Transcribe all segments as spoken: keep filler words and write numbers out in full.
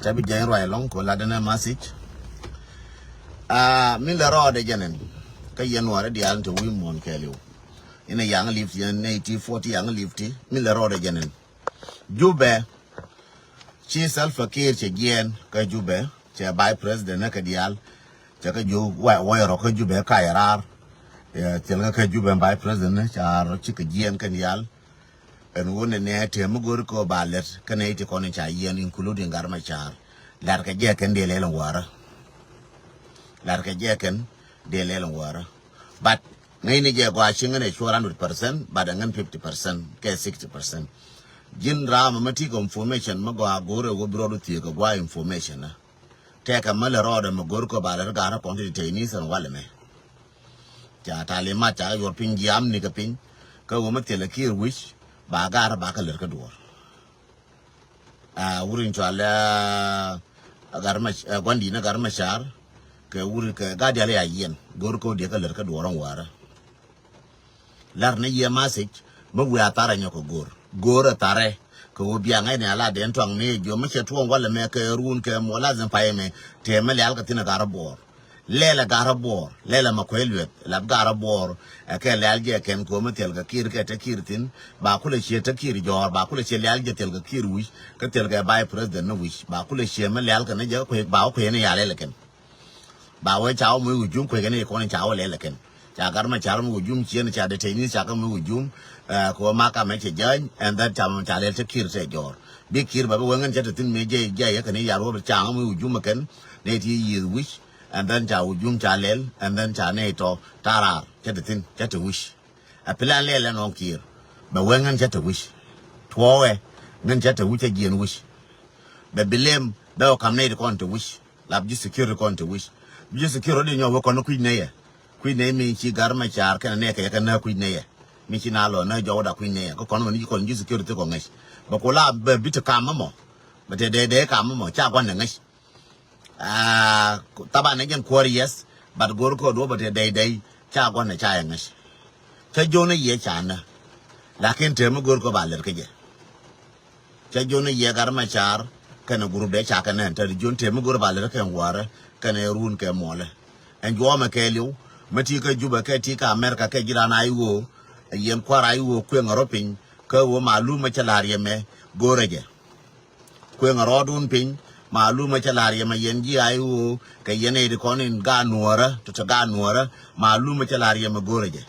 Ca bi jɛny ruac ɛlɔ̱ŋ kɛ lat ɛn ɛ message. Ah, mi lɛ rɔɔdɛ jɛn ɛn. Kä yɛn nuɔɔrɛ diaal ni te wi̱i̱ muɔ̱ɔ̱n kɛɛliw. Inɛ yaŋ lift yɛn nɛ iti forty yaŋ lift. Mi lɛ rɔɔdɛ jɛn ɛn. Jubɛ. Ci Salva Kiir cɛ jiɛɛn kä Jubɛ. Cɛ vice president ni kɛ diaal. Cɛ kä jiök wä, wä rɔ kä Jubɛ ka yɛ raar. Ɛ, thil kä kä Jubɛ vice president ni ca rɔ ci kɛ jiɛɛn kɛ diaal. Ɛn wun ni nɛ tëë mi go̱o̱ri kɛ ba lɛt kä nɛ iti kɔn in ca yiɛn, including Gat Macar. Lar kɛ jɛ kɛn dee lɛl in wäärä. Lar kɛ jɛ kɛn dee lɛl in wäärä. But ŋäcni jɛ gɔaa ci ŋän ɛ cuɔr hundred percent, but ɛ ŋän fifty percent kɛ sixty percent. Ji̱n raam mi ti kɛ information mi gɔaa go̱o̱rɛ wä bi rɔɔdu thiee kɛ gua̱a̱ information na. Tɛkɛ mi lɛ rɔɔdɛ mi go̱o̱ri kɛ ba lɛt gat rɛ kɔn ti detainees ɛn walɛ mɛ. Ca talimat ca kɛ yuɔr piny jiam ni kɛ piny. Kä wä mi thilɛ Kiir wi̱c ba gat rɛ ba kɛ lɛt kä duɔ̱ɔ̱r. Ah, wur in cual, ah, Gat Mac-, ah, guandi ni Gat Macar. Kɛ wur kɛ gat dial ya yien. Go̱o̱r kɛ wä diɛ kɛ lɛt kä duɔ̱ɔ̱r in wäärä. Lar ni yɛ message mi wiaa tharɛ nyɔk kɛ go̱o̱r. Go̱o̱r ɛ tharɛ. Kɛ wä biaŋ ɛn ala den tuaŋ mi jiɔ mi cɛ tuɔŋ walɛ mɛ kɛ run kɛ muɔ lazim payɛ mɛ. Tëë mi lial kɛ thin ɛ gat rɛ buɔɔr. Lɛl ɛ gat rɛ buɔɔr, lɛl ɛ Makuei Lueth, lap gat rɛ buɔɔr. Ɛ kɛ lɛl jɛ kɛn ko̱o̱m thil kɛ Kiir kɛ te Kiir thi̱n. Ba kulɛ ciɛ te Kiir jɔɔr, ba kulɛ ciɛ lɛl jɛ thil kɛ Kiir wi̱c, kä thil kɛ vice president ni wi̱c. Ba kulɛ ciɛ mi lɛl kɛ ni jɛ kuec, ba wä kuec ni ya lɛl ɛ kɛn. Ba wä ca wä mi wi̱c jum kuec kɛ ni kɔn ca wä lɛl ɛ kɛn. Ca Gat Macar mi wi̱c jum ciɛ ni ca detainees ca kä mi wi̱c jum. Ɛ, kɛ wä ma kamɛ cɛ jäny, and then ca mi ca lɛl te Kiir te jɔɔr. Bi Kiir ba bi wä ŋän cɛ te thi̱n mi jɛ, jɛ yɛ kɛ ni yar wä bi ca mi wi̱c jum ɛ kɛn. Ni ti yieth wi̱c. And then ca wä jum ca lɛl, and then ca nɛy tɔ ta̱raar cä te thi̱n, cä te wi̱c. Ɛ plan lɛl ɛn ɣɔ̱ŋ Kiir. Bɛ wee ŋän cä te wi̱c. Tuɔɔkɛ ŋän cä te wi̱c, cä jiɛn wi̱c. Bɛ blame, bɛ wä kam nɛy ti kɔn te wi̱c. Lap ji̱ security kɔn te wi̱c. Ji̱ security nyɔk wee kɔn kui̱c nɛyɛ. Kui̱c nɛy mi ci Gat Macar kɛnɛ nɛy kɛ yɛ kɛ nä kui̱c nɛyɛ. Mi ci na lɔ nä jɔwda kui̱c nɛyɛ. Kä kɔn mɛn ji̱ kɔn ji̱ security kɔ ŋäc. Bɛ ku la bɛ bi te kam mɔ. Bɛ te dee dee kam mɔ. Ca gua̱n ɛ ŋäc. Ah, thaban ni jɛn kuɔr, yes, but go̱o̱r kɛ duɔ̱p a te dɛy dɛy, ca gua̱n ni ca yɛ ŋäc. Cä jo̱o̱n ni yɛ ca nä. Lakin tëë mi go̱o̱r kɛ ba lɛr kä jɛ. Cä jo̱o̱n ni yɛ Gat Macar kɛnɛ group dee ca kɛ nä, te jo̱o̱n tëë mi go̱o̱r ba lɛr kɛ wäärä kɛnɛ run kɛ muɔlɛ. Ɛn juɔmɛ kɛɛliw mi ti kä Jubɛ kɛ ti kä America kɛ ji̱ raan a i̱ ɣöö, ɛ yɛn kua̱r a i̱ ɣöö kueŋ a rɔ piny kä ɣöö malum mi cä la̱r yɛ mɛ go̱o̱rä jɛ. Kueŋ a rɔɔdun piny, malum a cä la̱r yɛ ma yɛn ji̱ a i̱ ɣöö kɛ yɛn ɛ ti kɔn in gaat nuɔ̱ɔ̱rä, tɔ te gaat nuɔ̱ɔ̱rä, malum a cä la̱r yɛ ma go̱o̱rä jɛ.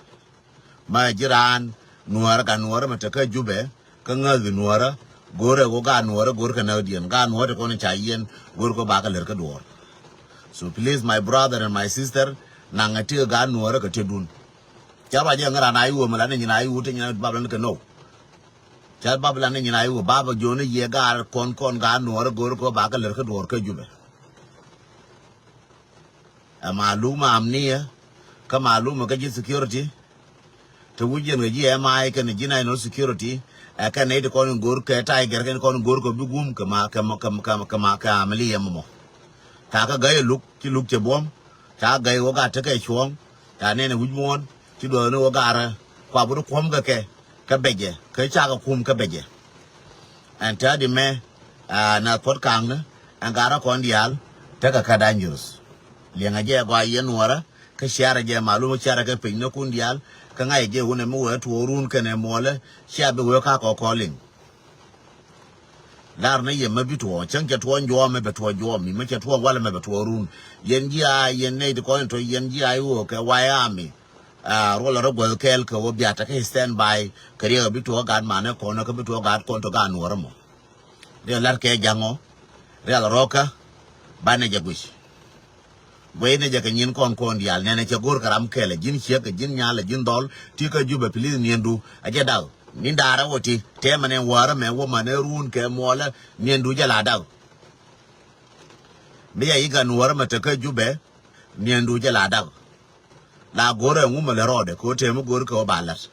Ma ji̱ raan nuɔ̱ɔ̱rä, gaat nuɔ̱ɔ̱rä ma te kä Jubɛ, kä ŋäth nuɔ̱ɔ̱rä, go̱o̱rä ɣöö gaat nuɔ̱ɔ̱rä, go̱o̱rä kɛ näk diɛn, gaat nuɔ̱ɔ̱rä ti kɔn in ca yiɛn, go̱o̱rä kɛ ba kɛ lɛr kä duɔ̱ɔ̱r. So please, my brother and my sister, naŋ ɛ ti gaat nuɔ̱ɔ̱rä kɛ tetdun. Ca ruac jɛ ŋäran a i̱ ɣöö ma la ni nyin a i̱ ɣöö te nyin a bab la ni kɛ now. Ca bab la ni nyin a i̱ ɣöö bab a jo̱o̱n i̱ yɛ gaat kɔn kɔn gaat nuɔ̱ɔ̱rä go̱o̱rä kɛ ba kɛ lɛr kä duɔ̱ɔ̱r kä Jubɛ. Ɛ malum amniya, kä malum kä ji̱ security. Te wi̱c yɛn kɛ ji̱ M I kɛn ji̱ national security. Ɛ kɛn nɛy ti kɔn in go̱o̱r kɛ Tiger kɛn kɔn in go̱o̱r kɛ bi gum kɛ ma, kɛ ma, kɛ ma, kɛ ma, kɛ ma, kɛ amliya mɔmɔ. Ca kä gäy luk, ci luk cɛ buɔ̱m. Ca gäy wä gat tekɛ cuɔ̱ɔ̱ŋ. Ca nɛn ɛ wi̱c muɔ̱ɔ̱n. Ci duɔ̱ɔ̱n ni wä gat rɛ. Kua but kuɔ̱m kɛ kɛ. Kä bɛcɛ. Kä cakɛ kum kä bɛcɛ. Ɛn täädi mɛ, ah, na puɔt kaŋni, ɛn gat rɛ kɔn diaal, tekɛ kä dangerous. Liɛŋɛ jɛ gɔaa yɛn nuɔrä, kä ciarɛ jɛ malum ciarɛ kɛ piny ni kun diaal, kä ŋa̱cɛ jɛ wunɛ mi wee tuɔɔk run kɛnɛ muɔlɛ, cia bi wee ka kɔ kɔliŋ. Lar ni yɛ mɛ bi tuɔɔk, cäŋ cɛ tuɔɔk juɔɔm mɛ bɛ tuɔɔk juɔɔm mi, mɛ cɛ tuɔɔk walɛ mɛ bɛ tuɔɔk run. Yɛn ji̱ a, yɛn nɛy ti kɔn tɔ, yɛn ji̱ a iwoo kɛ White Army. Ah, ruɔl rɔ guäth kɛɛl kɛ wä biat tekɛ stand by kɛ riɛk bi tuɔɔk gat manɛ kɔn kä bi tuɔɔk gat kɔn tɔ gat nuɔrä mɔ. Riɛl lar kɛ jaŋɔ. Riɛl rɔkä. Banɛ jɛ guic. Guic ni jɛ kɛ nyin kɔn kɔn diaal nɛnɛ cɛ go̱r kɛ ram kɛɛl ji̱n ciek kɛ ji̱n nyal ji̱n dhɔl ti kä Jubɛ pilis niɛndu a jɛ dak. Ni da̱rä wä ti tɛmɛ nɛ wäärä mɛ wä manɛ run kɛ muɔlä niɛndu jɛ la dak. Mi ya i̱ gat nuɔrä mɛ te kä Jubɛ niɛndu jɛ la dak. La go̱rɛ ŋu mɛ lɛ rɔɔdɛ kɛ wä tëë mi go̱r kɛ wä ba lät.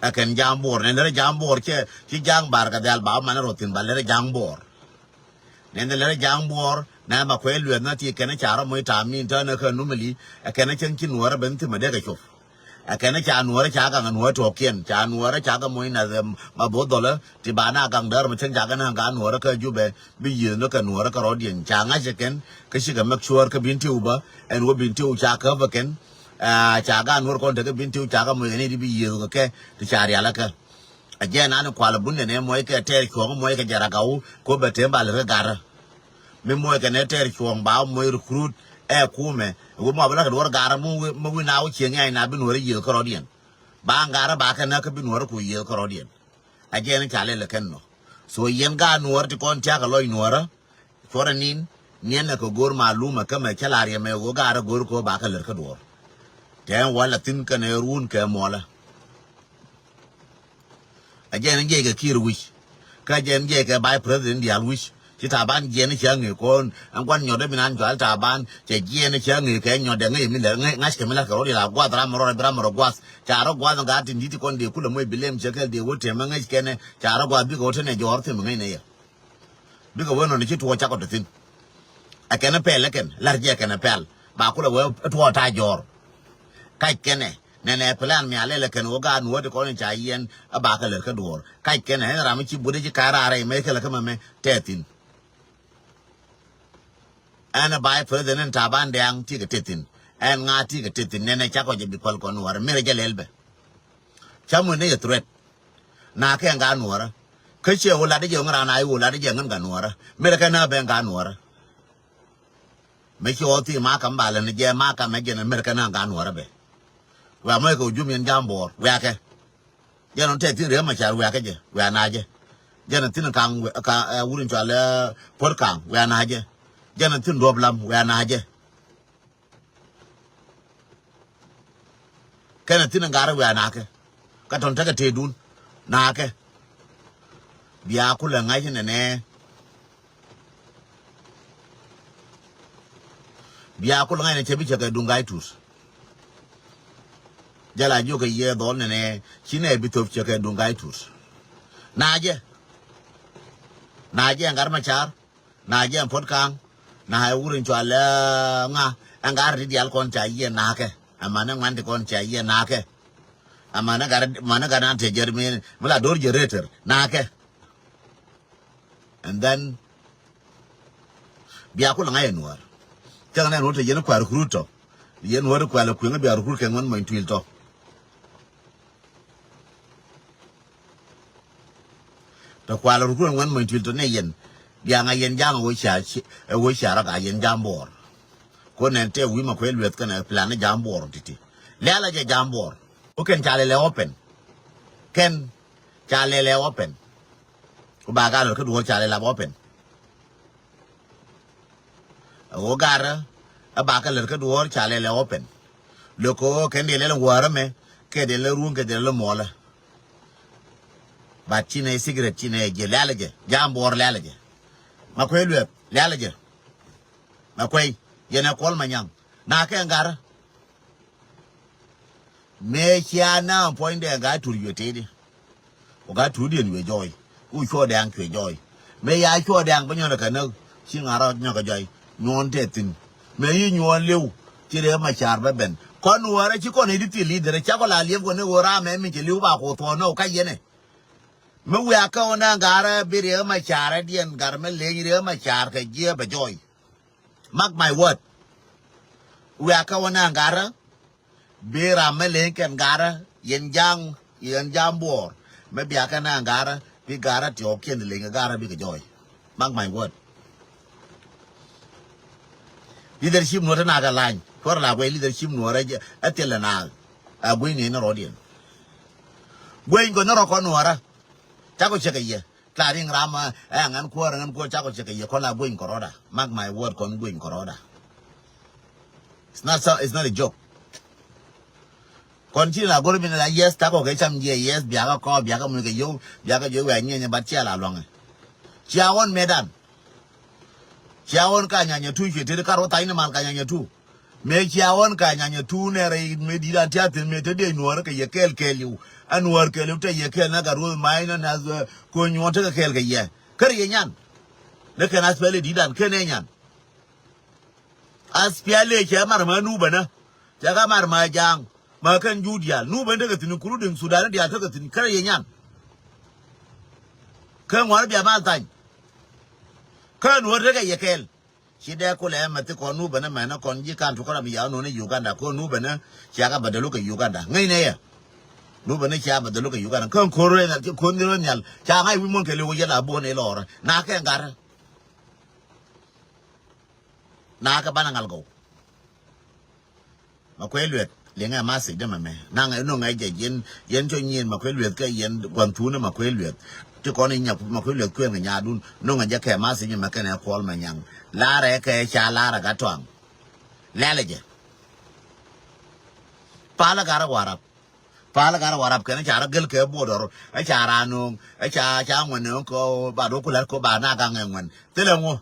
Ɛ kɛn ja̱a̱ŋ buɔɔr nɛn lɛrɛ ja̱a̱ŋ buɔɔr cɛ ci ja̱a̱ŋ bar kɛ dhɛl ba wä manɛ rɔ thi̱n ba lɛrɛ ja̱a̱ŋ buɔɔr. Nɛn lɛrɛ ja̱a̱ŋ buɔɔr nɛ ma kuɛ luɛth na ti kɛn ca̱rä moc ta̱a̱m min tän ɛ kä numili ɛ kɛn cäŋ ci nuɔɔrä ben thi̱n mɛ dee kɛ cop. Ɛ kɛn ca nuɔrä ca gaŋ nuɔrä tuɔɔkiɛn ca nuɔrä ca kɛ moc nath ma bo̱o̱th dhɔlä ti ba na gaŋ däär mi cäŋ ca kɛ na gaŋ nuɔrä kä Jubɛ bi yiëëth ni kɛ nuɔrä kä rɔ̱diɛn ca ŋa̱c ɛ kɛn kä cikɛ make sure kä bin tiw bä ɛn wä bin tiw ca käp ɛ kɛn. Ca gaŋ nuɔrä kɔn tekɛ bin tiw ca kɛ moc kɛ ni di bi yiëëth kɛ kɛ ti ca rial ɛ kɛ. Ɛ jɛn an kual ɛ bundɛ nɛ muɔc kɛ tɛɛr cuɔ̱ɔ̱ŋ muɔc kɛ jɛ ragaw ko bɛ tem ba lät kä garä. Mi muɔc kɛ nɛ tɛɛr cuɔ̱ɔ̱ŋ ba muɔc recruit ɛ kumɛ wi mɔ bi la kɛ duɔr garä mi wi na wä cieŋ yac na bi nuɔrä yiëëth kärɔ̱diɛn. Ba ŋa̱rä ba kɛ näk kä bi nuɔrä ku yiëëth kärɔ̱diɛn. A jɛn ca lɛl ɛ kɛn nɔ. So yɛn gaat nuɔrä ti kɔn tiakä lɔc nuɔrä. Cuɔrɛ nin niɛn ɛ kɛ go̱o̱r malum ɛ kämɛ cä la riɛmɛ ɣöö gaat ɛ go̱o̱r kɛ ɣöö ba kɛ lät kä duɔ̱ɔ̱r. Tɛn wä la thi̱n kɛnɛ ruun kɛ muɔlä. A jɛn jiɛc kɛ Kiir wi̱c. Kä jɛn jiɛc kɛ vice president diaal wi̱c. Ci Taban jiɛn cä ŋi̱i̱c kɔn ɛn gua̱n nyɔt dee mi nan cual Taban cɛ jiɛn cä ŋi̱i̱c kɛ nyɔt dee ŋäc mi lɛ ŋa̱ckɛ mi la̱t kɛ rɔ̱diɛn la gua̱th ram rɔ̱ ram rɔ̱ gua̱th. Ca rɔ̱ gua̱th ŋa̱t tin di̱t ti kɔn dee kulɛ moc bi lem cɛ kɛl dee wä tɛmɛ ŋäc kɛnɛ ca rɔ̱ gua̱th bikɛ wä te nɛ jɔ̱ɔ̱r thim ŋäc nɛ yɛ. Bikɛ wä nɔni ci tuɔɔk cakɔ te thi̱n. Ɛ kɛn pɛl ɛ kɛn la̱r jiɛ kɛn pɛl ba kulɛ wee tuɔɔk ta̱a̱ jɔ̱ɔ̱r. Kac kɛnɛ nɛnɛ plan mi a lɛl ɛ kɛn wä gaat nuɔ̱ɔ̱t ti kɔn in ca yiɛn ɛ ba kɛ lät kä duɔ̱ɔ̱r kac kɛnɛ ɛn ram mi ci but ci ka̱r raar rɛy mec kɛ lɛ kä mɛmɛ tɛth thi̱n. Ɛn ɛ vice president in Taban Dɛŋ ti kɛ tɛth thi̱n. Ɛn ŋa̱ ti kɛ tɛth thi̱n nɛnɛ cakɔ jɛ bi päl kɔn nuɔ̱ɔ̱r ɛ mi rɛ jɛ lɛl bɛ. Ca muc ni yɛ threat. Na kɛ ŋa nuɔrä. Kä ciɛ wä lat jɛ ŋä ran a i̱ wä lat jɛ ŋän ŋa nuɔrä. Mɛrɛ kɛ na bɛ ŋa nuɔrä. Mɛ ci ɣɔw thi ma kam ba lɛ ni jɛ ma kam mɛ jɛ ni mɛrɛ kɛ na ŋa nuɔrä bɛ. Wɛ mɔ kɛ wä jum yɛn jam buɔr wɛ akɛ. Jɛ nɔ tɛ thin rɛ ma car wɛ akɛ jɛ wɛ ana jɛ. Jɛ nɔ thin kaŋ wɛ ka ɛ wur in cɔal ɛ puɔr kaŋ wɛ ana jɛ. Jɛ nɔ thin duɔp lam wɛ ana jɛ. Kɛnɛ thi̱n ŋa̱r wiaa na̱a̱kɛ. Kä tɔ̱n tekɛ tëëdun na̱a̱kɛ. Bia kulɛ ŋa̱c nɛnɛ. Bia kulɛ ŋa̱c nɛ cɛ bi cɛ kɛ duŋ ga̱y tuut. Jɛ la jiök kɛ yiëë dhɔl nɛnɛ ci nɛ bi thöp cɛ kɛ duŋ ga̱y tuut. Na̱a̱ jɛ. Na̱a̱ jɛ ŋa̱r ma ca̱r. Na jɛ ɛn puɔ̱t ka̱a̱ŋ na ɛ wur in cɔal ɛ ŋa ɛn gat ti diaal kɔn ca yiɛn na̱a̱kɛ. Ɛmɛnɛ ŋuan ti kɔn ca yiɛn na̱a̱kɛ. Ɛmɛnɛ gat ɛmɛnɛ gat na te jɛr mi mi la do̱r jɛ reter na̱a̱kɛ. And then bia kulɛ ŋa̱c ɛ nuɔ̱ɔ̱r. Cäŋ nɛ nuɔ̱ɔ̱r te yɛn kua̱r kurut tɔ yɛn nuɔ̱ɔ̱r kua̱r lɛ kueŋä bia rukur kɛ ŋuan mɔny tuil tɔ. Tɔ kual rukun ŋuɛn mɔny tuil tɔ nɛ yɛn. Biaŋ a yɛn jaŋ a wä cia ɛ wä cia rɔk a yɛn jam buɔɔr. Ko nɛn tɛ wi̱i̱ ma kuɛ lueth kɛn ɛ plan ni jam buɔɔr titi. Lɛl a jɛ jam buɔɔr. Ko kɛn ca lɛlɛ open. Kɛn ca lɛlɛ open. Ko ba ka lɔr kä duɔɔr ca lɛlɛ open. Ɛ ɣöö garä ɛ bakɛ lät kä duɔ̱ɔ̱r ca lɛl ɛ open. Lök kɛ ɣöö kɛn diɛ lɛl ɛ wäärä mɛ kɛ diɛ lɛl ruun kɛ diɛ lɛl ɛ muɔlä. But ci nɛ secret ci nɛ jiɛ lɛl ɛ jɛ jam buɔ̱ɔ̱r lɛl ɛ jɛ. Ma kuey luɛth lɛl ɛ jɛ. Ma kuey yɛn ɛ kuɔl ma nyaŋ na kɛ ɛ garä. Mëë cia na puɔ̱nydɛ gaa tur yuɛ tëëdi. Ku gaa turdiɛn yuɛ jɔɔy. Ku cuɔɔdɛŋ cuɛ jɔɔy. Mëë ya cuɔɔdɛŋ bä nyɔn kɛ näk ci ŋa̱r rɔ nyɔk kɛ jɔɔy. Nyuɔ̱ɔ̱n tɛ thi̱n mëë yi nyuɔ̱ɔ̱n li̱w. Ci rɛɛ ma ca̱r bä ben kɔn nuɔɔrɛ ci kɔn i̱di thil i̱dherɛ ca kɔ la liɛp kɔn i̱ ɣöö raam ɛ min cɛ li̱w ba ku thuɔ̱ɔ̱n nɔk kac yɛnɛ. Mi wiakä ɣän ɛn ga̱rä bi riɛk ma ca̱rä diɛn ga̱r mi leny riɛk ma ca̱r kɛ jiɛ bɛ jɔɔy. Mark my word. Wiakä ɣän ɛn ga̱rä bi ram mi leny kɛn ga̱rä yɛn ja̱ŋ yɛn ja̱ŋ buɔɔr. Mi biakä ɛn ɛn ga̱rä bi ga̱rä tiɔɔk kiɛn leny kɛ ga̱rä bikɛ jɔɔy. Mark my word. Leadership nuɔ̱ɔ̱rä na kɛ lany kuäär la guɛy leadership nuɔ̱ɔ̱rä ɛ thilɛ na. Ɛ guiny ni ni rɔɔdiɛn. Gueny kɔ ni rɔ kɔn nuɔ̱ɔ̱rä. Cakɔ cɛ kɛ yɛ. Tla riŋ ram ɛ ŋän kuäär ŋän kuäär cakɔ cɛ kɛ yɛ kɔn la gueny kɔ rɔɔda. Mark my word kɔn gueny kɔ rɔɔda. It's not so, it's not a joke. Kɔn ci la go̱r min la yes takɔ kɛ cam jiɛ yes biakä kɔ biakä muc kɛ yow biakä jiɛ wɛ nyiɛ nyɛ bat cia la luaŋɛ. Cia ɣɔn medan. Cia ɣɔn ka nyanyɛ tu cuɛ tëë kar wä thany ni mal ka nyanyɛ tu. Mëë cia ɣɔn ka nyanyɛ tu nɛ rɛy mëë di̱t an tia̱a̱ thi̱n mëë te dee nuɔ̱ɔ̱r kɛ yɛ kɛɛl kɛɛl yiw. Ɛ nuɔ̱ɔ̱r kɛɛl yiw te yɛ kɛɛl na gat ruɔth ma̱a̱c na nath kuɔ̱ny nyuɔ̱ɔ̱n tekɛ kɛɛl kɛ yɛ. Kä riɛ nyan. Ni kɛn ath pɛl i̱ di̱t an ken ɛ nyan. Ath pial i̱ cɛ mar ma nup ɛnä. Cɛ kä mar ma ja̱a̱ŋ. Ma kɛn juut diaal Nubä ni tekɛ thi̱n, including Sudan diaal tekɛ thi̱n, kärɛ yɛ nyan. Kä ŋuan bia mal thany. Kä Nuäär tekɛ yɛ kɛɛl. Ci dee kulɛ mɛ thi kɔn Nubä ni mɛn kɔn ji̱ kan tukɛ ram yaw nuni Uganda, kɔn Nubä ni cia kɛ bädälu kɛ Uganda. Ŋäcnɛ yɛ. Nubä ni cia bädälu kɛ Uganda. Kä ko̱r rɛ nhial, ci ko̱r ni rɛ nhial. Ca ŋa̱c wi̱c muɔ̱n kɛ li̱w yɛ la buɔ̱n ilɔrä. Na kɛ ŋa̱rä. Na kɛ banɛ ŋal gɔw. Makuei Lueth, liŋɛ message dä mɛmɛ. Naŋ ɛ noŋ ɛ jɛ yɛn, yɛn cɔ nyin Makuei Lueth kɛ yɛn gua̱n thunä Makuei Lueth. Ti kɔn inyɛ Makuei Lueth kuɛn kɛ nyaadun. Noŋ ɛ jɛ kɛ message mɛ kɛnɛ Kuɔl Manyaŋ. Larɛ kɛ ca larɛ Gattuaŋ. Lɛlɛ jɛ. Palä garɛ Warap. Palä garɛ Warap kɛn ca rɔ gel kɛ border. Ɛ ca ra noŋ. Ɛ ca, ca ŋuɛn noŋ kɔ ba do kulɛr kɔ ba na gaŋ ɛ ŋuɛn. Thilɛ ŋu.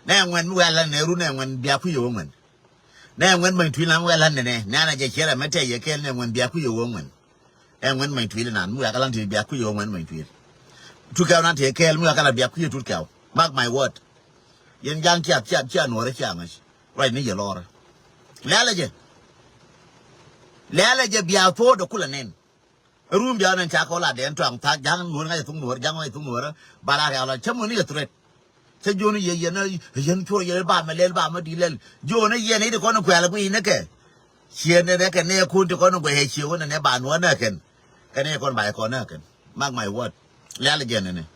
Nɛ ŋuɛn mi wɛl nɛ ru nɛ ŋuɛn bia kui̱ yɛ wä ŋuɛn. Nɛ ŋuɛn Maŋ Tuil na mi wɛl nɛ nɛ. Nɛ na jɛ ciɛrɛ mɛ tɛ yɛ kɛl nɛ ŋuɛn bia kui̱ yɛ wä ŋuɛn. Ɛ ŋuɛn Maŋ Tuil na mi wɛl kɛ lan ti bia kui̱ yɛ wä ŋuɛn Maŋ Tuil. Tut kɛw na tɛ kɛl mi wɛl kɛ la bia kui̱ yɛ tut kɛw. Mark my word. Yɛn jaŋ cia, cia, cia nuɔrɛ cia ŋäc. Ruac ni yɛ lɔrɛ. Lɛlɛ jɛ. Lɛlɛ jɛ bia thok dɛ kulɛ nɛn. Rum bia nɛn ca kɔ la dɛn tuaŋ thaak ja̱ŋ nuɔr ŋa̱c thuk nuɔr ja̱ŋ ŋa̱c thuk nuɔr. Ba la riaw la cä muni yɛ threat. Cä jiɔni yɛ yɛn yɛn cuɔr yɛn ba mɛ lɛl ba mɛ di lɛl. Jiɔni yɛn i̱ di kɔn kuɛl guiy ni kɛ. Ciɛ ni rɛ kɛ nɛ kun ti kɔn guɛ ciɛ wun ni ba nuɔr nä kɛn. Kɛ ni kɔn ba kɔn nä kɛn. Mark my word. Lɛl jɛ ni ni.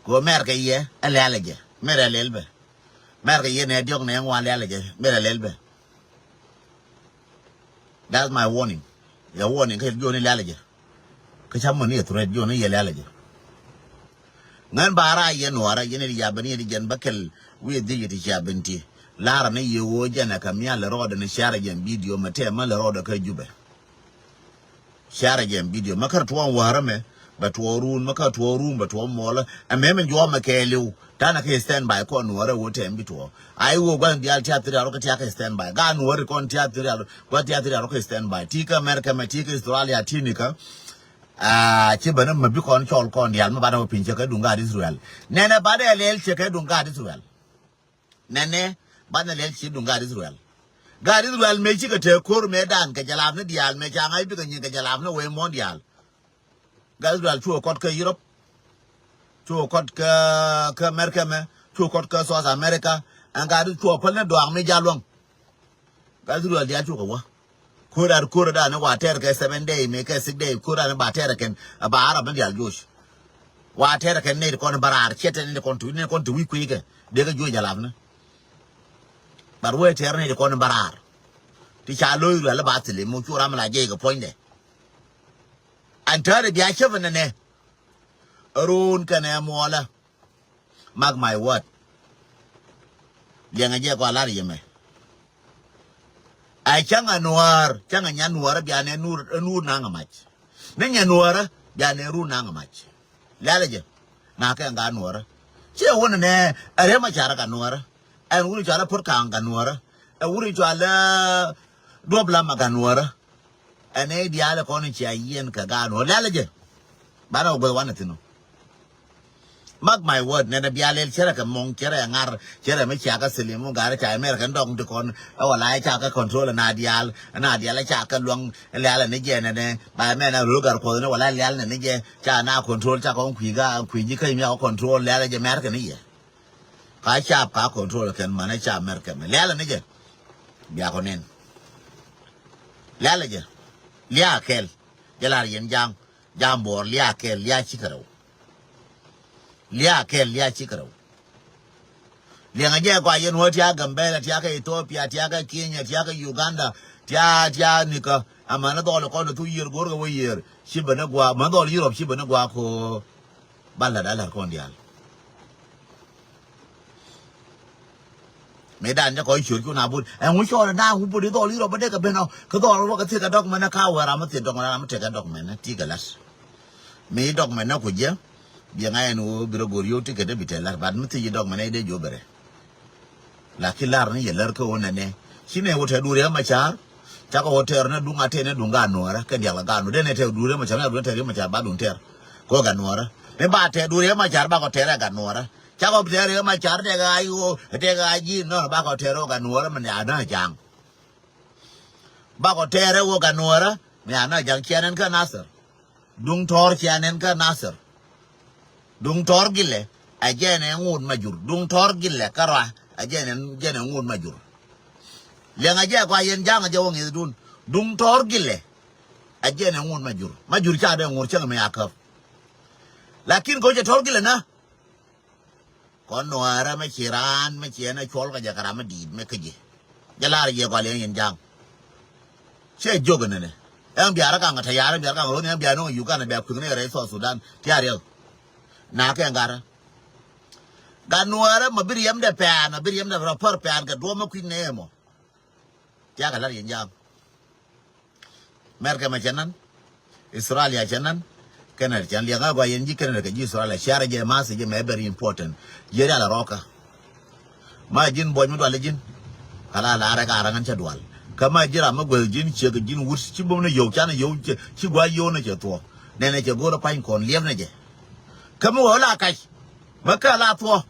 Ko mɛr kɛ yɛ ɛ lɛl jɛ. Mɛr ɛ lɛl bɛ. Mɛr kɛ yɛ nɛ diɔk nɛ ŋuan lɛl jɛ. Mɛr ɛ lɛl bɛ. That's my warning. Yɛ warning kä jiɔni lɛl jɛ. Kä ca mɔni yɛ threat jiɔni yɛ lɛl jɛ. Ŋän ba ra yɛ nuɔrä yɛn ri yabɛn yɛn ri jɛn bä kɛl wi̱i̱ dhiec yɛ ti cia ben ti. Lar ni yɛ ɣöö jɛn ɛ kɛ mial rɔɔdɛ ni car jɛn video mɛ tɛm mä lɛ rɔɔdɛ kä Jubɛ. Share jɛ video. Mä kär tuɔɔŋ wäärä mɛ bɛ tuɔɔk run, mä kär tuɔɔk run bɛ tuɔɔk muɔlä. Ɛmɛ mɛ juɔmɛ kɛɛliw. Tanɛ kɛ stand by kɔn nuɔrɛ wä tɛm bi tuɔɔk. Ai wä gua̱n diaal tiath ri arɔ kɛ tiath kɛ stand by. Gaa nuɔrɛ kɔn tiath ri arɔ, gua̱n tiath ri arɔ kɛ stand by. Ti kä America mɛ, ti kä Australia, ti ni kä. Aa, ci bɛ ni mɛ bi kɔn cɔl kɔn diaal mɛ banɛ wä piny cɛ kɛ duŋ gaat Israel. Nɛnɛ banɛ lɛl cɛ kɛ duŋ gaat Israel. Nɛnɛ, banɛ lɛl ci duŋ gaat Israel. Gaat Israel mëë cikɛ te ko̱r mëë dan kɛ jɛ lap ni diaal mëë ca ŋa̱c bikɛ nyin kɛ jɛ lap ni wee muɔ̱ɔ̱n diaal. Gaat Israel cuɔ kɔt kä Europe. Cuɔ kɔt kä, kä America mɛ. Cuɔ kɔt kä South America. Ɛn gaat cuɔ päl ni duaak mi jal luäŋ. Gaat Israel diaal cukɛ wä. Ko̱r ar ko̱r dan ni wa tɛr kɛ seven day mi kɛ six day ko̱r dan ni ba tɛr kɛn a ba Arab ni diaal joc. Wa tɛr kɛn ni kɔn barar cɛ tɛ ni kɔn tu ni kɔn tu wi̱i̱ kui̱ kɛ dee kɛ joc jalap ni. Bar wee tɛr ni kɔn barar. Ti ca lo̱c ruɛl ba thili mu cu ram la jɛ kɛ puɔ̱nydɛ. An tɛr bia cɛ fɛ nɛnɛ. Run kɛnɛ muɔlɛ. Mark my word. Liɛŋɛ jɛ kɔ a lar yɛ mɛ. A cäŋ a nuäär, cäŋ a nyan nuäärä bia nɛ nur, nur naŋ a mac. Ni nyan nuäärä bia nɛ run naŋ a mac. Lɛlɛ jɛ. Na kɛ ŋa nuäärä. Ciɛ wun nɛ a rem a car ka nuäärä. Ɛn wun cɔal a put kaŋ ka nuäärä. Ɛ wun cɔal a duɔp lam a ka nuäärä. Ɛn ɛ diaal kɔn cia yiɛn kɛ gaat nuɔr lɛl jɛ. Banɛ wä gueth wanɛ thin ɔ. Mark my word, nɛnɛ bia lɛl cɛrɛ kɛ mɔŋ, cɛrɛ ŋar, cɛrɛ mi cia kɛ silim, ŋar ca mɛr kɛ dɔŋ ti kɔn. Ɛ wala ca kɛ control na diaal, na diaal ca kɛ luäŋ lɛl ni jɛ nɛnɛ. Ba mɛ na rul gar kuɔth ni wala lɛl ni jɛ ca na control ca kɔn kui̱ ga kui̱ ji̱ kä mi a control lɛl jɛ mɛr kɛ ni jɛ. Ka cap ka control kɛn manɛ ca mɛr kɛ mɛ lɛl ni jɛ. Bia kɔ nin. Lɛl jɛ. Lia kɛl. Jɛ lar yɛn jaŋ. Jaŋ buɔɔr lia kɛl lia cikɛ rɛw. Lia kɛl lia cikɛ rɛw. Liɛŋɛ jɛ gɔaa yɛn wä tia Gambɛla, tia kɛ Ethiopia, tia kɛ Kenya, tia kɛ Uganda, tia, tia nikä. Amäni dhɔl kɔn thu yiër go̱rkɛ wä yiër. Ci bä ni gua̱a̱k, mä dhɔl Europe ci bä ni gua̱a̱k ko. Ba la̱t a la̱t kɔn diaal. Mëë dan jɛ kɔc ciöt cu na bot ɛŋu cɔɔl na wu bot i̱ dhɔl i̱ rɔ bä dee kɛ ben ɔ kä dhɔl rɔ kɛ thiek kɛ dɔk mɛnɛ ka wɛɛr ram mi thiek dɔk mɛnɛ ram mi tek kɛ dɔk mɛnɛ ti kɛ la̱t. Mi dɔk mɛnɛ ku jiɛ biɛ ŋa̱c ɛn ɣöö bi rɔ go̱r yio̱w ti kɛ dee bi tɛ la̱t bat mi thiec i̱ dɔk mɛnɛ i̱ dee jiö bɛ rɛ. Lakin lar ni yɛ lär kä ɣöö nɛnɛ ci nɛ wä tɛ duur yɛ ma ca̱r. Cakɔ wä tɛɛr ni duŋ a tɛɛr ni duŋ gaat nuɔɔrä kɛ diaal kɛ gaat nuɔɔrä dee nɛ tɛ duur yɛ ma ca̱r ni a duŋ tɛɛr yɛ ma ca̱r ba duŋ tɛɛr. Kɛ ɣöö gaat nuɔɔrä ni ba tɛ duur yɛ ma ca̱r bakɔ tɛɛr ɛ gaat nuɔɔrä. Cakɔ tɛɛr yɛ ma ca̱r tɛk a i̱ ɣöö tɛk a ji̱ nɔ bakɔ tɛɛr ɣöö gaat nuɔɔrä mi ni a däŋ a ja̱a̱ŋ. Bakɔ tɛɛrɛ wä Gat Nuäärä mi a na jaŋ ciɛ nɛn kä Nasir. Duŋ Tɔɔr ciɛ nɛn kä Nasir. Duŋ Tɔɔr Gilɛ a jɛn ɛ ŋot Majur. Duŋ Tɔɔr Gilɛ kä Rɔa a jɛn ɛ, jɛn ɛ ŋot Majur. Liɛŋ a jɛ kua yɛn jaŋ a jɛ wä ŋi̱thdun. Duŋ Tɔɔr Gilɛ a jɛn ɛ ŋot Majur. Majur ca dee ŋot cäŋ mi a käp. Lakin kɛ wä cɛ Tɔɔr Gilɛ na. Kɔn Nuäärä mi ci raan mi ci ɛn ɛ cuɔl kɛ jɛ kɛ ram mi di̱i̱t mi kä ji̱. Jɛ lar yɛ gɔl yɛn yɛn ja̱a̱ŋ. Cɛ jiök ɛnɛnɛ. Ɛn biarä kaŋ ɛ tɛ̈ ya̱rä biarä kaŋ ɛ ro̱n ɛn biarä ni Uganda bia kui̱k ni rɛy South Sudan. Tia̱r yɛ. Na kɛ ŋa̱rä. Gat Nuäärä mɔ bi riɛmdɛ pɛ̈ɛ̈n mɔ bi riɛmdɛ rɔ pär pɛ̈ɛ̈n kɛ duɔ̱ɔ̱p mi kui̱n ni ɛmɔ. Tia̱ kɛ lar yɛn ja̱a̱ŋ. Mɛrkɛ mɛ cɛ nan. Australia cɛ nan. Canada cɛ nan liɛŋ a gɔaa yɛn ji̱ Canada kɛ ji̱ Australia ciarɛ jɛ ma̱a̱th jɛ mɛ very important. Ji̱ rial a rɔɔkä. Ma ji̱n buɔc mi dual ji̱n. Kala laarɛ ka raŋ an cɛ dual. Kä ma ji̱ ram mi gueth ji̱n ciek ji̱n wut ci bom ni yio̱w can yio̱w ci gua̱c yio̱w ni cɛ thuɔ̱. Nɛnɛ cɛ go̱o̱r a pa̱ny kɔn liɛp ni jɛ. Kä mi wä la kac. Mi kä la thuɔ̱.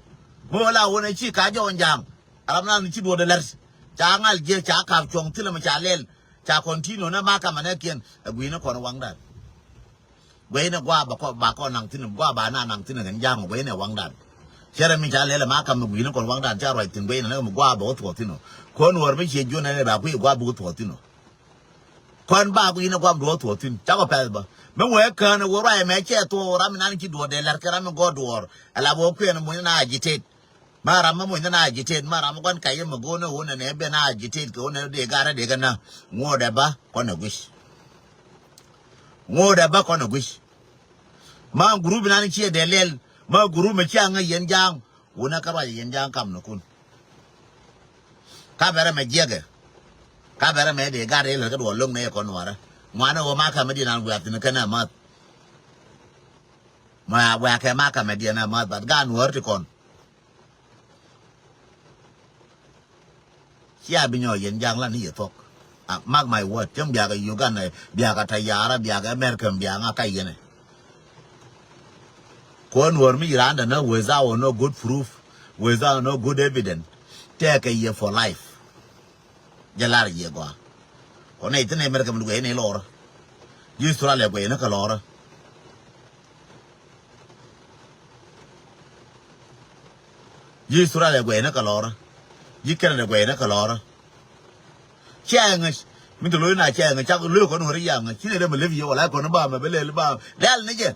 Mi wä la wun a ci ka jɔɔn ja̱a̱ŋ. Ram nan ci duɔ̱ɔ̱dɛ lɛr ca ŋal jiɛ ca kap cuɔ̱ŋ thilɛ mi ca lɛl ca continue nɛ ma kamɛ nɛ kiɛn ɛ gui̱nɛ kɔn waŋdan. Guɛy nɛ gua̱a̱ ba kɔ ba kɔ naŋ thin gua̱a̱ ba na naŋ thin kɛn ja̱a̱ŋ guɛy nɛ waŋdan. Cɛ rɛ mi ca lɛl ɛ ma kamɛ gui̱nɛ kɔn waŋdan ca ruac thin guɛy nɛ nɛ mi gua̱a̱ bɛ wä thuɔ̱k thin ɔ. Kɔn wär mi ciɛ juɔ̱n nɛ ba kui̱ gua̱a̱ bi wä thuɔ̱k thin ɔ. Kɔn ba gui̱nɛ gua̱a̱ bi wä thuɔ̱k thin ca kɔ pɛth bä. Mi wee kään ɛ wä ruac ɛmɛ cɛ thuɔ̱k ram mi nan ci duɔ̱ɔ̱dɛ lɛr kɛ ram mi gɔɔ duɔ̱ɔ̱r ɛ la bɛ wä kuɛn muny na agitate. Ma ram ma muny na agitate ma ram ma guan kayɛ ma go̱o̱n ɛ wun ɛ nɛ ben a agitate kɛ wun ɛ dee garɛ dee kɛ na. Ŋo̱o̱dɛ ba kɔn ɛ guic. Ŋo̱o̱dɛ ba kɔn ɛ guic. Ma group nan ciɛ dee lɛl ma group mɛ ciɛ ŋä yɛn ja̱a̱ŋ. Wun ɛ kä ruac yɛn ja̱a̱ŋ kam ni kun. Ka bɛrɛ mɛ jiɛkɛ. Ka bɛrɛ mɛ dee garɛ ilɛ kä duɔ lo̱ŋ nɛ yɛ kɔn nuarɛ. Ŋuanɛ wä ma kamɛ diɛ nan wiath ni kɛn ɛ math. Ma wiath kɛ ma kamɛ diɛ nan math bat gan wär ti kɔn. Cia bi nyɔ yɛn ja̱a̱ŋ lan ni yɛ thuɔ̱k. Ah, mark my word. Cäŋ biakä Uganda, biakä Tayara, biakä American, biakä ŋa ka yɛn ɛ. Kuɔn wär mi randa na without no good proof, without no good evidence. Tɛkɛ yɛ for life. Jɛ lar yɛ gɔaa. Kɔn nɛ ithin America mi duɛ ni lɔrä. Ji̱ Australia guɛ ni kɛ lɔrä. Ji̱ Australia guɛ ni kɛ lɔrä. Ji̱ Canada guɛ ni kɛ lɔrä. Cɛ ŋäc mi te lo̱c na cɛ ŋäc cak lo̱c kɔn wä ri yaŋ ŋäc ci ni rɛ mi lep yɛ wala kɔn ba mɛ bi lɛl ba lɛl ni jɛ.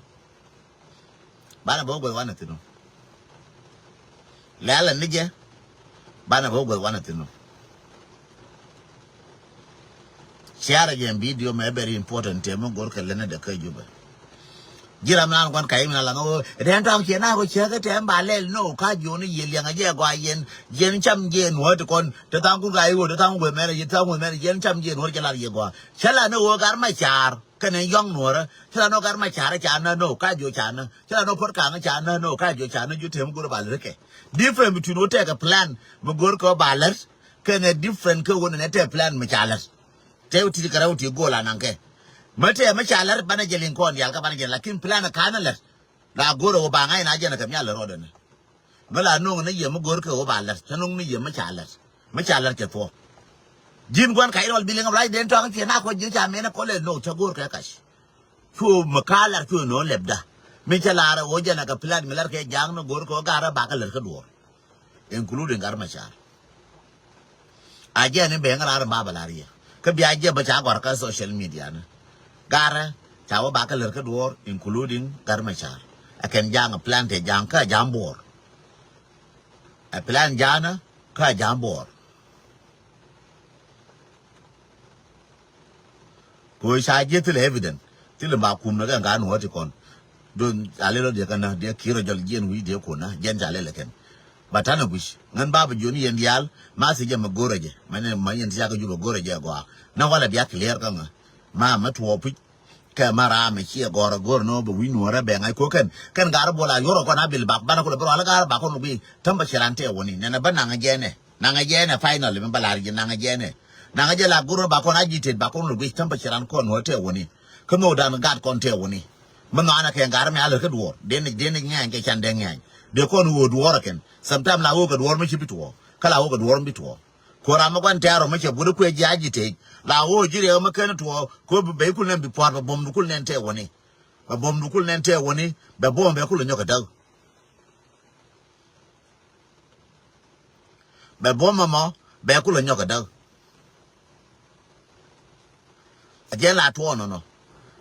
Banɛ bä wä guɛth wanɛ thi̱n ɔ. Lɛ̈lɛ ni jɛ. Banɛ bä wä guɛth wanɛ thi̱n ɔ. Share jɛ video mɛ very important tɛm mi go̱r kɛ lɛnɛ dɛ kä Jubɛ. Ji̱ ram nan guan kayim na laŋ ɣöö rɛn tɔŋ ciɛ na rɔ cɛ kä tɛm ba lɛl no ka jiɔni yɛ liɛŋ a jɛ gɔaa yɛn. Yɛn cam jɛ nuɔ̱t kɔn te thaŋ kun ka iwä te thaŋ wemɛn yɛ thaŋ wemɛn yɛn cam jɛ nuɔ̱t jɛ lar yɛ gɔaa. Cɛ la ni ɣöö gar ma car. Kɛnɛ yɔ̱ŋ nuɔ̱ɔ̱rä thilɛ nɔ gar ma carä ca nä no ka jiɔ ca nä thilɛ nɔ puɔ̱t kaŋä ca nä no ka jiɔ ca nä jiɔ tëë mi go̱rä ba lät kɛ. Different between wä tɛkɛ plan mi go̱r kɛ wä ba lät kɛnɛ different kɛ wä nɛnɛ tɛk plan mi ca lät. Tɛk wä ti̱t kɛ rɛw ti go̱o̱l a naŋ kɛ. Mä tɛk mi ca lät banɛ jɛ liŋ kɔn diaal kä banɛ jɛ lakin plan ka̱n lät. La go̱rä wä ba ŋa̱c na jɛn kɛ mi a lät rɔɔdɛ nɛ. Mi la no̱o̱ŋ ni yɛ mi go̱r kɛ wä ba lät cä no̱o̱ŋ ni yɛ mi ca lät. Mi ca lät cɛ thuɔ̱k. Ji̱n gua̱n kac rɔl bi liŋ ram rac den tɔ̱a̱ŋ ciɛ na kɔ ji̱ ca mɛn kɔ lɛ no̱o̱ŋ cä go̱r kɛ kac. Cu mi ka lät cu no̱o̱ŋ lɛpda. Mi cä lar ɛ wä jɛn ɛ kɛ plan mi lät kɛ ja̱a̱ŋ ni go̱r kɛ wä ga̱r ɛ bakä lät kä duɔ̱ɔ̱r. Including gar ma car. A jɛ ni ben rar ba ba lar yɛ. Kä bia jɛ ba ca gɔr kä social media ni. Garɛ ca wä ba kä lär kä duɔr including gar ma car. A kɛn jaŋ a plan te jaŋ kä jaŋ buɔr. A plan jaŋ kä jaŋ buɔr. Ko ca jiɛ thilɛ evident thilɛ ba kum na kɛ ŋa nuɔ ti kɔn. Don a lelɔ diɛ kɛn na diɛ kirɔ jɔl jiɛn wi̱i̱ diɛ kun na jiɛn ca lelɛ kɛn. Ba tanɛ guic ŋän ba bi jiɔni yɛn diaal ma thi jɛ mɛ go̱rɛ jɛ mɛ ni ma yɛn ti ca kɛ jupɛ go̱rɛ jɛ gɔaa. Na walɛ bia clear kä ŋä ma mɛ tuɔɔ puc. Kɛ ma ram mɛ ciɛ gɔrɛ go̱rɛ nɔ bɛ wi̱i̱ nuɔrɛ bɛ ŋa̱c ko kɛn kɛn gar buɔl a yorɔ kɔn a bil bak banɛ kulɛ bi rɔalɛ gar bak kɔn wi̱i̱ täm bɛ cɛ ran tɛ wuni nɛnɛ bä naŋ jɛ nɛ. Naŋɛ jɛ nɛ final mi ba lar jɛ naŋɛ jɛ nɛ. Naŋɛ jɛ la gurun ba kɔn agitate ba kɔn lugui temperature an kɔn wä tɛ wuni. Kä no dan gat kɔn tɛ wuni. Mi nɔanɛ kɛ gar mi alɛ kä duɔr den den ŋɛny kɛ can den ŋɛny. De kɔn wä duɔr kɛn. Sometime la wä kɛ duɔr mi ci bi tuɔ. Kä la wä kɛ duɔr mi bi tuɔ. Ko ram mi guan tɛɛr ɔ mi cɛ but kuɛ ji̱ agitate. La ɣöö ji̱ riɛk mi ken tuɔɔk ko bɛ kul nɛn bi pua̱r bɛ buɔ̱m du kul nɛn tɛɛ wäni. Bɛ buɔ̱m du kul nɛn tɛɛ wäni bɛ buɔ̱m bɛ kul nyɔk kɛ däk. Bɛ buɔ̱m ɛmɔ bɛ kul nyɔk kɛ däk. A jɛ la tuɔɔk nɔnɔ.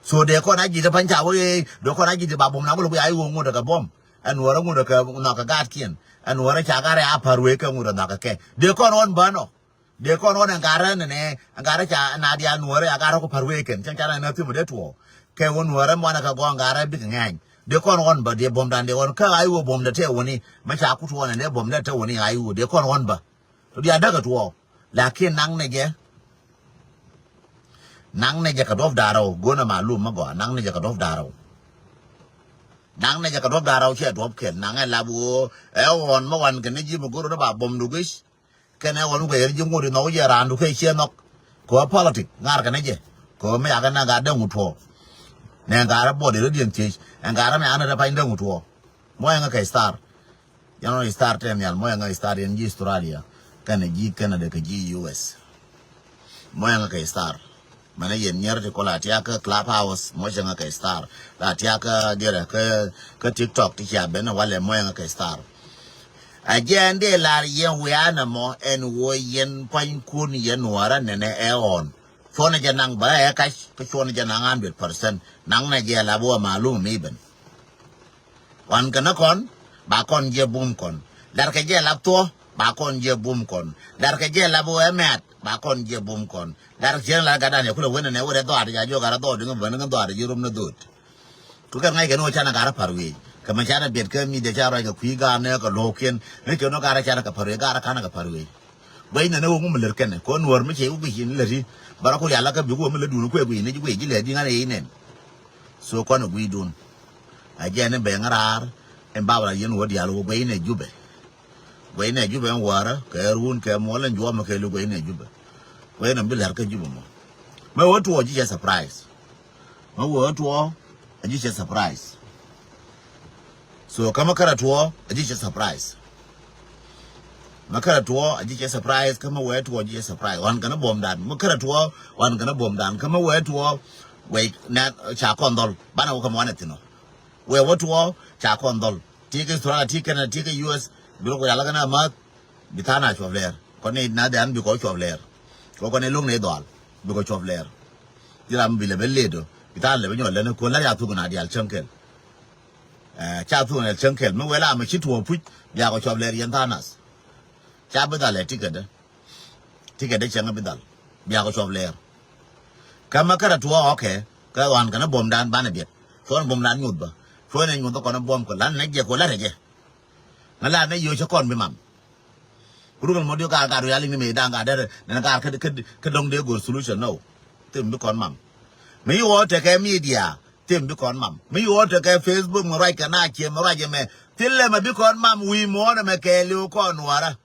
So dee kɔn a ji̱ ti pa̱ny ca wee dee kɔn a ji̱ ti ba buɔ̱m na kul kuɛ a i̱ wee ŋut kɛ buɔ̱m. Ɛn wärä ŋut kɛ nhɔk kɛ gaatkiɛn. Ɛn wärä ca gaatɛ a pa̱r wee kɛ ŋut kɛ nhɔk kɛ kɛ dee kɔn ɣɔn bä nɔ. Dee kɔn ɣɔn ɛn garä nɛnɛ ɛn garä ca na diaal nuɔrɛ a garä ku pa̱r wee kɛn cɛn ca na nɛ thimɛ dee tuɔɔk. Kɛ wä nuɔrɛ muanɛ kɛ gɔn garä bikɛ ŋɛny dee kɔn ɣɔn bä dee buɔ̱mdan dee ɣɔn kä a i̱ wä buɔ̱mdɛ tɛ wäni. Mɛ ca kut ɣɔn ɛn dee buɔ̱mdɛ tɛ wäni a i̱ wä dee kɔn ɣɔn bä. Tɔ diaal däkɛ tuɔɔk. Lakin naŋ nɛ jɛ. Naŋ nɛ jɛ kɛ duɔ̱p da̱rä wä go̱nɛ malum mä gɔaa naŋ nɛ jɛ kɛ duɔ̱p da̱rä wä. Naŋ nɛ jɛ kɛ duɔ̱p da̱rä wä ciɛ duɔ̱p kɛl naŋ ɛ lap wä ɛ ɣɔn mä wan kɛ ni ji̱ mi go̱r wä ni ba buɔ̱mdu guic. Kɛnɛ ɣɔn wëë ri ji̱ ŋot inɔ wä jɛ raandu kɛ ciɛ nhɔk. Kɛ wä politik ŋa̱r kɛnɛ jɛ kɛ wä mi yakɛ nɛ gat dee ŋut tuɔɔ. Nɛ gat rɛ buɔt irä diɛn thiec ɛn gat rɛ mi anɛ rɛ pany dee ŋut tuɔɔ. Mɔ ɛŋä kɛ star. Yɛn ɣɔn star tɛn nhial mɔ ɛŋä star yɛn ji̱ Australia kɛnɛ ji̱ Canada kɛ ji̱ U S. Mɔ ɛŋä kɛ star. Mɛnɛ yɛn nyɛr ti kɔ la tiakä Clubhouse mɔ cɛ ŋä kɛ star la tiakä diɛrɛ kä kä TikTok ti cia ben walɛ mɔ ɛŋä kɛ star. A jɛ ɛn dee lar yɛn wianɛ mɔ ɛn wä yɛn puanykun yɛn nuɔrä nɛnɛ ɛ ɣɔn. Cuɔnɛ jɛ naŋ bä ɛ kac kä cuɔnɛ jɛ naŋ hundred percent naŋ nɛ jɛ la bi wä malum mi ben. Wan kɛ ni kɔn ba kɔn jiɛ bum kɔn. Lar kɛ jiɛ lap thuɔ ba kɔn jiɛ bum kɔn. Lar kɛ jiɛ lap wɛ mɛt ba kɔn jiɛ bum kɔn. Lar kɛ jiɛ lar gat dan yɛ kulɛ wen nɛ wɛ rɛ dhɔaar ja jiɔ gat rɛ dhɔaar diŋ bä ni dhɔaar jiɛ rom ni dhot. Ku kɛ ŋa̱c kɛ ni wä canɛ gat rɛ pa̱r wee kɛ mɛ canɛ biɛt kɛ mi dee ca ruac kɛ kui̱ gat nɛ kɛ lo̱o̱kiɛn ni kɛ ni gat rɛ canɛ kɛ pa̱r wee gat rɛ kanɛ kɛ pa̱r wee. Guɛcnɛ ni wä ŋu mi lät kɛnɛ kɛ wä nuɔ̱ɔ̱r mi cɛ wä guic in lät i̱ bä rɔ ku rial la kä bi wä mi lät dun kuɛ guic ni ji̱ guic ji̱ lɛ di̱ ŋa̱n ɛ i̱ nɛn. So kɔn ɛ gui̱dun. A jɛ ni bɛŋ raar in bab la yɛn wä diaal wä guɛy nɛ Jubɛ. Guɛy nɛ Jubɛ in wäärä kɛ run kɛ muɔl in juɔmɛ kɛ lu guɛy nɛ Jubɛ. Guɛy nɛ bi lɛr kä Jubɛ mɔ. Mɛ wä tuɔɔk ji̱ cɛ surprise. Mɛ wä tuɔɔk a ji̱ cɛ surprise. So kä mɛ kärɛ tuɔɔk a ji̱ cɛ surprise. Mɛ kärɛ tuɔɔk a ji̱ cɛ surprise kä mɛ wä tuɔɔk ji̱ cɛ surprise. Wan kɛn buɔmdan mɛ kärɛ tuɔɔk wan kɛn buɔmdan kä mɛ wä tuɔɔk. Wec nɛ ca kɔn dhɔl banɛ wä kä mɔnɛ thin ɔ. Wee wä tuɔɔk ca kɔn dhɔl ti kä Australia ti Canada ti kä U S. Bi lok wec ala kɛn a math bi tha̱a̱n a cuɔp lɛɛr kɔn ni na dɛn bi kɔ cuɔp lɛɛr. Kɔ kɔn ni lok ni dhɔal bi kɔ cuɔp lɛɛr. Ti ram bi lɛ ben led ɔ bi tha̱a̱n lɛ ben nyɔl lɛn kɔ la ya thuk na dial cäŋ kɛl. Ca thuk na cäŋ kɛl mi wee la mi ci tuɔɔk puc bia kɔ cuɔp lɛɛr yɛn tha̱a̱n nath. Ca bi dhal ɛ ti kɛ dɛ. Ti kɛ dee cɛŋ bi dhal bia kɔ cuɔp lɛɛr. Kä ma kärɛ tuɔɔk ɔkɛ kä ɣɔn kɛn buɔmdan banɛ biɛt. Cuɔn buɔmdan nyuth bä cuɔn ɛ nyuth kɔn buɔm kɔ lan nɛ jɛ kɔ lat ɛ jɛ. Ŋä lat nɛ yo̱o̱ cä kɔn bi mam. Rukɛn mɔ diɔ gaar gaar rial iŋ ni mëë da̱ŋ gaar dɛr nɛn gaar kä dɔŋ dee go̱o̱r solution nɔ. Thim bi kɔn mam. Mi yi ɣɔɔ tekɛ media thim bi kɔn mam. Mi yi ɣɔɔ tekɛ Facebook mɛ ruac kɛ na ciɛ mɛ ruac ɛmɛ. Thilɛ mɛ bi kɔn mam wi̱i̱ muɔ̱ɔ̱n ɛmɛ kɛɛliw kɔn nuɔrä.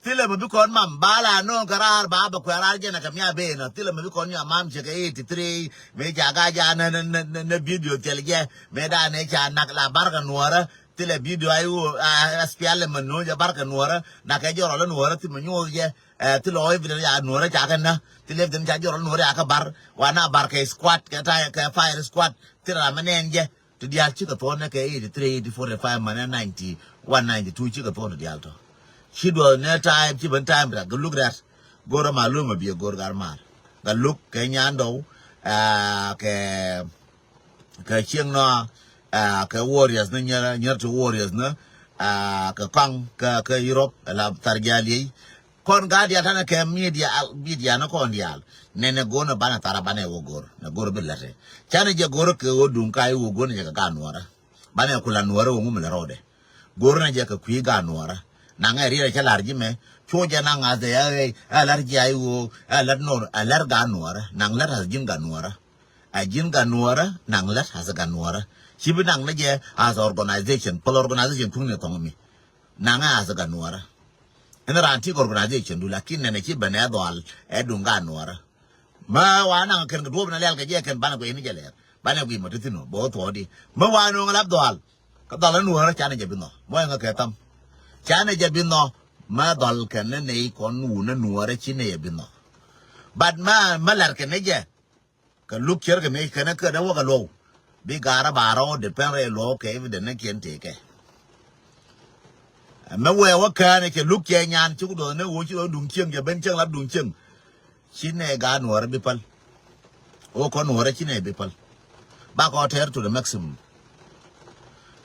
Thilɛ mɛ bi kɔn mam ba la no̱o̱ŋ kɛ raar ba bɛ kuɛ raar jɛn ɛ kɛ mia ben ɔ. Thilɛ mɛ bi kɔn nyua mam cɛ kɛ eighty three mëë ca ga ja nɛ nɛ nɛ nɛ video thil jɛ mëë da nɛ ca nak la bar kɛ nuɔrä. Thilɛ video ay wo a spial mɛ no̱o̱ŋ jɛ bar kɛ nuɔrä nak kɛ jɔrɔ lɛ nuɔrä thil mɛ nyuɔth jɛ. Thilɛ ɔ evidence ya nuɔrä ca kɛ na thilɛ evidence ca jɔrɔ lɛ nuɔrä ya kɛ bar wa na bar kɛ squad kɛ ta kɛ fire squad. Thilɛ ram mɛ nɛn jɛ. Ti diaal cikɛ thuɔ̱n nɛ kɛ eighty three, eighty four, eighty five, manɛ ninety one, ninety two cikɛ thuɔ̱n ti diaal tɔ. Ci duɔth nɛ time ci ben time rak gɛ luk rat. Go̱r ama lum a biɛ go̱r gar mar. Gɛ luk kɛ nyandɔw kɛ kɛ cieŋ nɔ kɛ warriors ni nyär nyär ti warriors ni kɛ kɔŋ kɛ kɛ Europe la thar jal yey. Kɔn gaat diaal tanɛ kɛ media media ni kɔn diaal. Nɛnɛ go̱r ni banɛ thara banɛ wä go̱r nɛ go̱r bi lɛtɛ. Canɛ jɛ go̱r kɛ wä duŋ ka i̱ wä go̱r ni jɛ kɛ gaat nuɔrä. Banɛ kula nuɔrä wä ŋumɛ lɛ rɔɔdɛ. Go̱r ni jɛ kɛ kui̱ gaat nuɔrä. Naŋɛ riɛrɛ cɛ lar ji̱ mɛ. Cu jɛ naŋ ŋa̱th ɛ ɛ lar ji̱ a i̱ wä ɛ lar nor ɛ lar gaat nuɔrä naŋ lar as ji̱n gaat nuɔrä. Ɛ ji̱n gaat nuɔrä naŋ lar as gaat nuɔrä. Ci bi naŋ ni jɛ as organization pal organization tuŋni thɔŋ mi. Naŋɛ as gaat nuɔrä. Ɛn raan ti organization du lakin nɛnɛ ci ben ɛ dhɔal ɛ duŋ gaat nuɔrä. Ma wa naŋ kɛn kɛ duɔp na lial kɛ jɛ kɛn banɛ guiy ni jɛ lɛɛr banɛ guiy ma ti thin ɔ bɛ wä thuɔɔdi. Ma wa no̱o̱ŋ lap dhɔal kɛ dhɔal ɛ nuɔrä canɛ jɛ bi nhɔ mɔ ɛŋä kɛ tham. Canɛ jɛ bi nhɔ. Ma dhɔl kɛn ni nɛy kɔn wun ni nuɔrɛ ci nɛy ɛ bi nhɔk. But ma, ma lar kɛn ni jɛ. Kɛ luk cier kɛ mi kɛn kä dee wä kɛ luɔw. Bi gaarä ba rɔw depend rɛ luɔw kɛ evident ni kiɛn tëë kɛ. Mɛ wee wä kään cɛ luk cɛ nyan cuk dɔɔth ni wä ci dɔɔth duŋ cieŋ cɛ ben cieŋ lap duŋ cieŋ. Ci nɛ gaat nuɔrä bi päl. Wä kɔn nuɔrä ci nɛ bi päl. Ba kɔ tɛɛr to the maximum.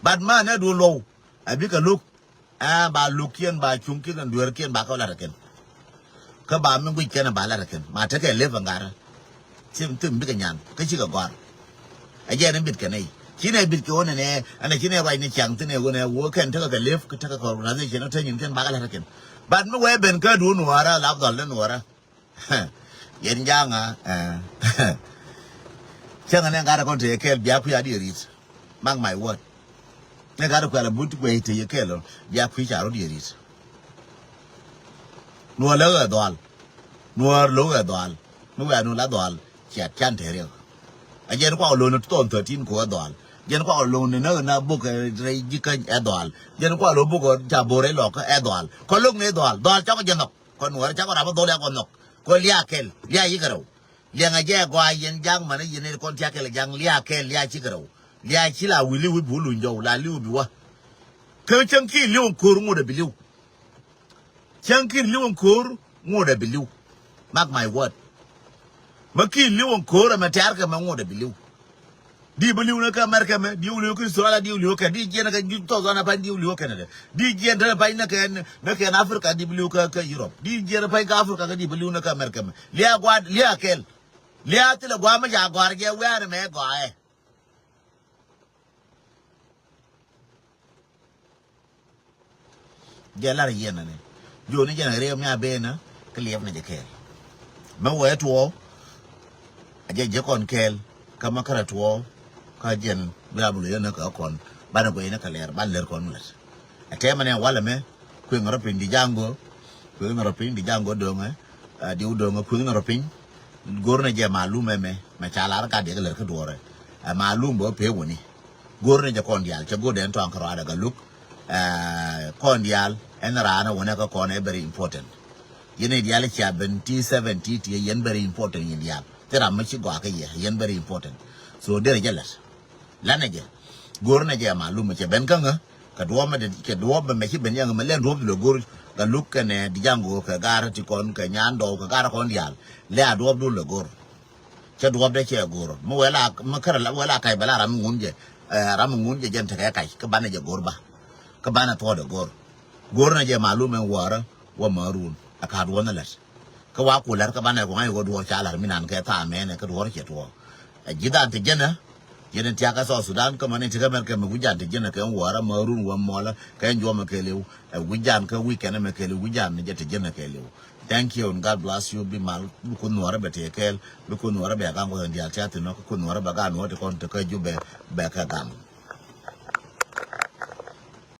But ma nɛ duun luɔw. A bikɛ luk. Ɛ ba luk kiɛn ba cuŋ kiɛn dueer kiɛn ba kɛ lat kɛn. Kä ba mi guic kɛn ba lat kɛn ma tekɛ lep ɛ ŋa̱rä. Thim thim bikɛ nyan kä cikɛ gɔ̱a̱r. Ɛ jɛ ni bit kɛ nɛy ci nɛ bit kɛ wä nɛ nɛ ɛn ci nɛ ruac ni ciaŋ thin ɛ wä nɛ wä kɛn tekɛ kɛ lep kä tekɛ kɛ organization kä te nyin kɛn ba kɛ lat kɛn. But mi wee ben kä duun nuɔrä lap dhɔl ni nuɔrä. Yɛn jaŋa. Cäŋ ni ŋa̱rä kɔn te yɛ kɛɛl bia kui̱ a diɛ rit. Mark my word. Ni gat kuɛl a but kuɛ te yɛ kɛɛl ɔ bia kui̱ ca rot yɛ rit. Nuɔr lɛ ɣɛ dhɔal. Nuɔr lo̱k ɣɛ dhɔal. Mi wɛ̈ɛ̈ nu la dhɔal. Ciat can te riɛk. A jɛn kuak lo̱n ni two thousand thirteen ko ɣɛ dhɔal. Jɛn kuak lo̱n ni näk na buk rɛy ji̱ käny ɛ dhɔal. Jɛn kuak lo̱n buk ca bor rɛy lɔk ɛ dhɔal. Kɔ lo̱k ni dhɔal dhɔal cɔk jɛ nhɔk. Kɔ nuɔr cak kɔ rap dhɔl ya kɔ nhɔk. Kɔ lia kɛl lia yikɛ rɛw. Liɛŋɛ jɛ gɔaa yɛn ja̱ŋ mani yɛn ni kɔn tiak kɛl ja̱ŋ lia kɛl lia cikɛ rɛw. Lia ci la wi̱li̱ wi̱ bi wä luny jɔw la li̱w bi wä. Kä cäŋ ki li̱w ko̱r ŋot ɛ bi li̱w. Cäŋ ki li̱w ko̱r ŋot ɛ bi li̱w. Mark my word. Mä ki li̱w ko̱r ɛmɛ tɛ̈r kɛ mɛ ŋot ɛ bi li̱w. Di bi liw ni kä America mɛ, di bi liw kä Australia, di bi liw kä, di jiɛn kä ju tɔth wan a pany, di bi liw kä Canada. Di jiɛn tɛn a pany ni kɛ, ni kɛ Africa, di bi liw kä, kä Europe. Di jiɛn a pany kä Africa, kä di bi liw ni kä America mɛ. Lia gua̱a̱r, lia kɛl. Lia thilɛ gua̱a̱r mi ca gɔ̱a̱r jɛ wiaar mɛ gɔaa ɛ. Jɛ lar yɛn ani. Joni jɛn a riɛk mi a ben a kä liɛp ni jɛ kɛɛl. Mɛ wee tuɔɔ. A jɛ jɛ kɔn kɛɛl kä ma kärɛ tuɔɔ. Kä jɛn bi ram lo yɛn ni kä kɔn banɛ guɛy ni kä lɛr ban lɛr kɔn mi lät. A tɛmɛ ni a walɛ mɛ kueŋ rɔ piny di jaŋ go̱o̱. Kueŋ rɔ piny di jaŋ go̱o̱ doŋɛ. A diw doŋɛ kueŋ rɔ piny. Go̱r ni jɛ malum ɛmɛ mɛ ca lar ka diɛk lɛr kä duɔrɛ. A malum bä pee wuni. Go̱r ni jɛ kɔn diaal cɛ go̱r dɛn tɔŋ kɛ rɔadɛ Galuk. Ɛ, kɔn diaal ɛn raan ɛ wunɛ kä kɔn ɛ very important. Yɛn i̱ diaal cia ben ti seven ti ti yɛn very important yɛn diaal. Thil ram mi ci gɔaa kä yɛ yɛn very important. So derɛ jɛ lɛt. Lanɛ jɛ. Go̱r ni jɛ malum cɛ ben kä ŋä. Kɛ duɔ̱ɔ̱p mɛ, kɛ duɔ̱ɔ̱p mɛ ci ben yɛn ŋä mɛ lɛn duɔ̱ɔ̱p ti lɛ go̱r. Galuk kɛnɛ di jaŋ go̱r kɛ gaar ti kɔn kɛ nyan dɔw kɛ gaar kɔn diaal. Lɛ a duɔ̱ɔ̱p dun lɛ go̱r. Cɛ duɔ̱ɔ̱pdɛ cɛ go̱r mi wee la mi kärɛ la wee la kac bɛ la ram mi ŋun jɛ. Ɛ, ram mi ŋun jɛ jɛn tekɛ kac kä banɛ jɛ go̱r ba. Kä banɛ thuɔ̱ɔ̱dɛ go̱r. Go̱r nɛ jɛ malum ɛn wäärä wä määrun ɛ ka̱a̱t wä ni lät. Kä wa ku lät kä banɛ ku ŋa̱c wä duɔ̱ɔ̱r ca la̱r mi nan kɛ thaamɛnɛ kä duɔ̱ɔ̱r cɛ tuɔɔk. Ɛ ji̱ dhan ti jɛnɛ. Yɛn in tiakä South Sudan kä mani ti kä mɛr kɛ mi wi̱c jan ti jɛnɛ kɛ wäärä määrun wä mɔlä kɛ juɔmɛ kɛɛliw. Ɛ wi̱c jan kä wi̱c kɛnɛ mɛ kɛɛliw wi̱c jan ni jɛ ti jɛnɛ kɛɛliw. Thank you and God bless you. Bi mal bi kun nuɔrɛ bɛ tëë kɛɛl bi kun nuɔrɛ bɛ gaŋ kɔn diaal tia thin nɔ kun nuɔrɛ bɛ gaŋ nuɔrɛ ti kɔn ti kä ju bɛ bɛ kɛ gaŋ.